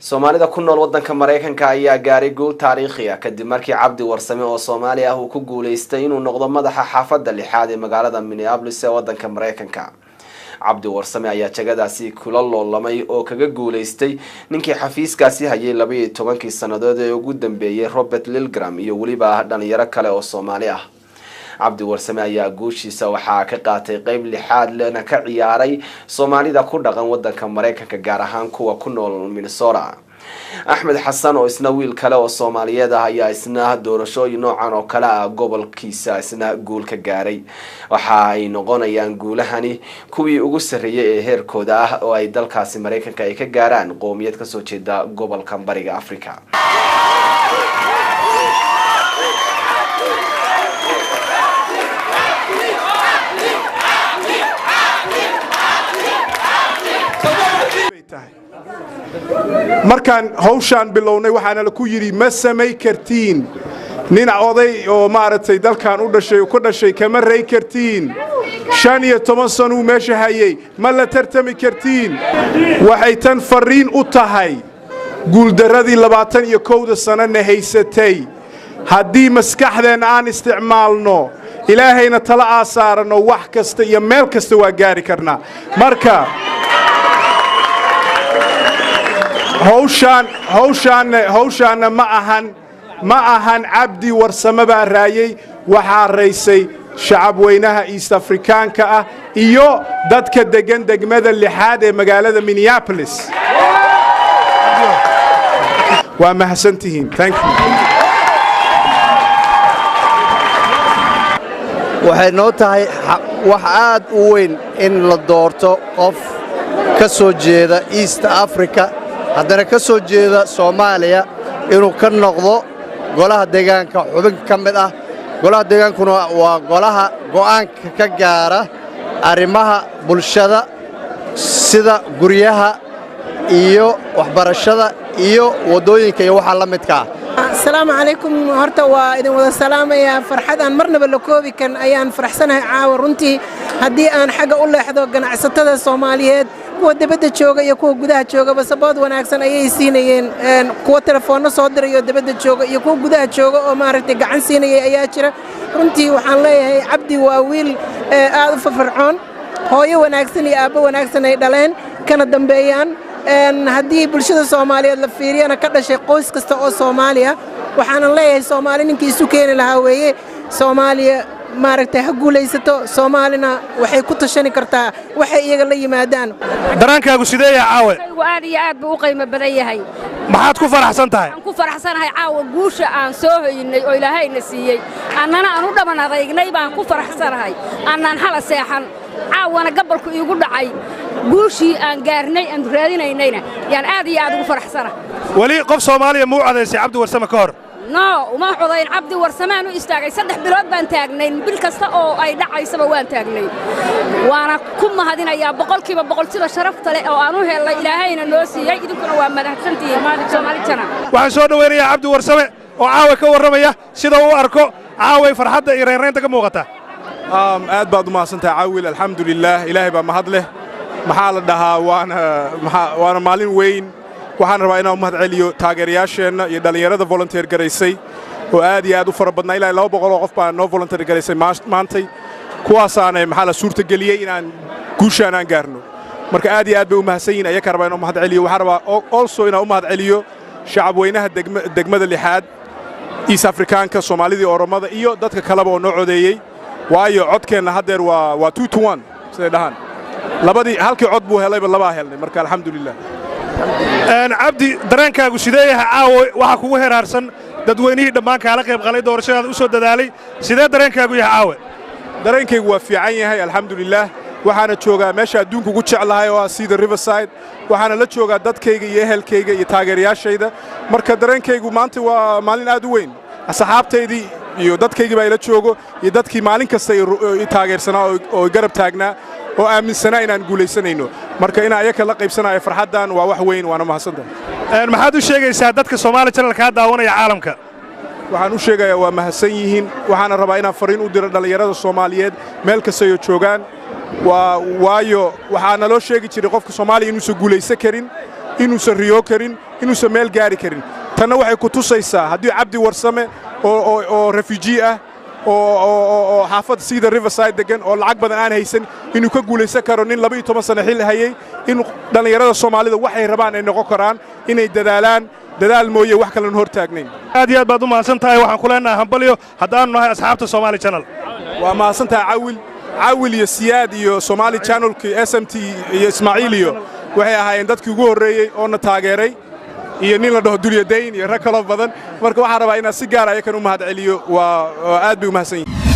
Soomaalida ku nool wadanka Maraykanka ayaa gaaray guul taariikhi ah kadib markii Cabdi Warsame oo Soomaali ah uu ku guuleystay inuu noqdo madaxa xaafadda lixaad ee magaalada Minneapolis ee wadanka Maraykanka. Cabdi Warsame ayaa jagadaasi kula loolamay oo kaga guuleystay ninkii xafiiskaasi hayay 12-kii sannadood ee ugu dambeeyey, Robert Lilgram, iyo weliba dhalinyaro kale oo Soomaali ah. Cabdi Warsame ayaa guushiisa waxaa ka qaatay qeyb lixaad lena ka ciyaaray Soomaalida ku dhaqan wadanka Maraykanka, gaar ahaan kuwa ku nool Minnesota. Axmed Xasan oo isna wiil kale oo Soomaaliyeed ah ayaa isna doorashooyin noocan oo kale ah gobolkiisa isna guul ka gaaray. Waxa ay noqonayaan guulahani kuwii ugu sarreeyay ee heerkooda ah oo ay dalkaasi Maraykanka ay ka gaaraan qowmiyad kasoo jeeda gobolka Bariga Africa. Markaan hawshaan bilownay, waxaana la ku yidhi, "Ma samay kartiin, nin oday oo maaragtay dalkan u dhashay ku dhashay kama ray kartiin, 15 sanuu meesha hayey, ma la tartami kartiin." Waxay tan farriin u tahay guuldarradii 21-da sanana haysatay. Haddii maskaxdeenna aan isticmaalno, Ilaahayna tala aa saaranno, wax kasta iyo meel kasta waa gaari karnaa. Marka hawshaan hawshaanna hawshaanna ma ahan Cabdi Warsame baa raayey. Waxaa raysay shacabweynaha East Afrikaanka ah iyo dadka deggan degmada lixaad ee magaalada Minneapolis. Waa mahadsantihiin. Thank you. Waxay noo tahay wax aad u weyn in la doorto qof ka soo jeeda East Africa, haddana ka soo jeeda Soomaaliya, inuu ka noqdo golaha deegaanka xubin ka mid ah. Golaha deegaankuna waa golaha go'aanka ka gaara arrimaha bulshada, sida guryaha iyo waxbarashada iyo waddooyinka iyo waxa la midka ah. Asalaamu calaykum. Horta waa idin wada salaamayaa. Farxad aan marnaba la koobi kan ayaan faraxsanahay caawa runtii. Haddii aan xagga u leexdo ganacsatada Soomaaliyeed, kuwa debadda jooga iyo kuwa gudaha joogaba, support wanaagsan ayay siinayeen. Kuwa telefoonno soo dirayo debadda jooga iyo kuwa gudaha jooga oo maaragtay gacan siinayay ayaa jira. Runtii waxaan leeyahay, Cabdi waa wiil aad u firfircoon, hooyo wanaagsan iyo aabbo wanaagsan ay dhaleen kana dambeeyaan. Haddii bulshada Soomaaliyeed la fiiriyana, ka dhashay qoys kasta oo Soomaaliya. Waxaanan leeyahay, Soomaali ninkii isu keeni lahaa weeye. Soomaaliya maaragtay ha guulaysato. Soomaalina waxay ku tashani kartaa waxay iyaga la yimaadaan. Daraankaagu sidee yahay caawe? Aad iyo aad buu u qiimo badan yahay. Maxaad ku faraxsan tahay? Waxaan ku faraxsanahay caawa guusha aan soo hoyinnay oo Ilaahayna siiyey, annana aan u dhaban adaygnay baan ku faraxsanahay. Annaan hala seexan, caawana gabalku iigu dhacay. Guushii aan gaarnay aan raadinaynayna yaan aad iyo aad ugu faraxsanahay. Weli qof Soomaaliya muu codaysay Cabdi Warsame ka hor? No, uma codayn. Cabdi Warsamaan u istaagay. 3 bilood baan taagnayn, bil kasta oo ay dhacaysaba waan taagnay, waana ku mahadinayaa 100% sida sharafta leh oo aan u helnay Ilaahayna noo siiyey. Idinkuna waa mahadsantihiin, Soomaali Channel. Waxaan soo dhowaynayaa Cabdi Warsame oo caawa ka warramaya sida uu arko caaway farxadda iyo reynreynta ka muuqata. Aad baad u mahadsantahay, Caawil. Alxamdulilaah, Ilaahay baa mahad leh. Maxaa la dhahaa, waana maalin weyn. Waxaan rabaa inaan u mahad celiyo taageerayaasheenna iyo dhallinyarada volunteer garaysay oo aad iyo aad u fara badnaa. Ilaa 200 oo qof baa noo volunteer garaysay maantay. Kuwaasaana maxaa la suurtageliyey inaan guushaan aan gaarno. Marka aad iyo aad bay u mahadsan yihin. Ayakaa rabaa inaan u mahad celiyo. Waxaan rabaa also inaan u mahad celiyo shacabweynaha degmada lixaad, East Afrikaanka, Soomaalidii, Oromada iyo dadka kaleba oo noo codeeyey, waayo codkeenna haddeer waa 2-1 siday dhahaan. Labadii halkii cod buu helayba labaa helnay. Marka alxamdulilah. Cabdi, dareenkaagu sidee yahay caawo? Waxaa kugu heraarsan dadweynihii dhammaan kaala qayb qalay doorashadaada u soo dadaalay. Sidee dareenkaagu yahay caawe? Dareenkaygu waa fiican yahay, alxamdulilaah. Waxaana joogaa meesha adduunka ugu jeclahay oo ah sida Riverside. Waxaana la joogaa dadkayga iyo ehelkayga iyo taageerayaashayda. Marka dareenkaygu maanta waa maalin aad u weyn. Asxaabtaydii iyo dadkaygii baa ila joogo iyo dadkii maalin kasta i taageersanaa oo garab taagnaa oo aaminsanaa inaan guulaysanayno. Marka inaan ayaka la qaybsanayo farxaddan waa wax weyn, waana mahadsantahay. Maxaad u sheegaysaa dadka Soomaali Channel kaa daawanaya caalamka? Waxaan u sheegayaa, waa mahadsan yihiin. Waxaana rabaa inaan farriin u diro dhallinyarada Soomaaliyeed meel kastayo joogaan. Waa waayo waxaa naloo sheegi jiray qofka Soomaaliya inuusan guulaysan karin. Inuusan riyoo karin, inuusan meel gaari karin. Tanna waxay ku tusaysaa haddii Cabdi Warsame oo refugee ah oo xaafadda sida Riverside degan oo lacag badan aan haysan inuu ka guulaysan karo nin 12 sano xil hayay, in dhallinyarada Soomaalida waxay rabaan ay noqon karaan, inay dadaalaan, dadaal mooye wax kalen hor taagnayn. Aad iyo aad baad u mahadsan tahay. Waxaan ku leenahay hambalyo haddaannu nahay asxaabta Somali Channel. Waa mahadsan tahay, Cawil. Cawil iyo Siyaad iyo Somali Channelkii SMT iyo Ismaaciil iyo waxay ahaayeen dadkii ugu horreeyey oo na taageeray, iyo nin la dhaho Dulyadayn iyo rag kaloo badan. Marka waxaan rabaa inaan si gaar ayakan u mahad celiyo. Waa aad bay u mahadsan yihin.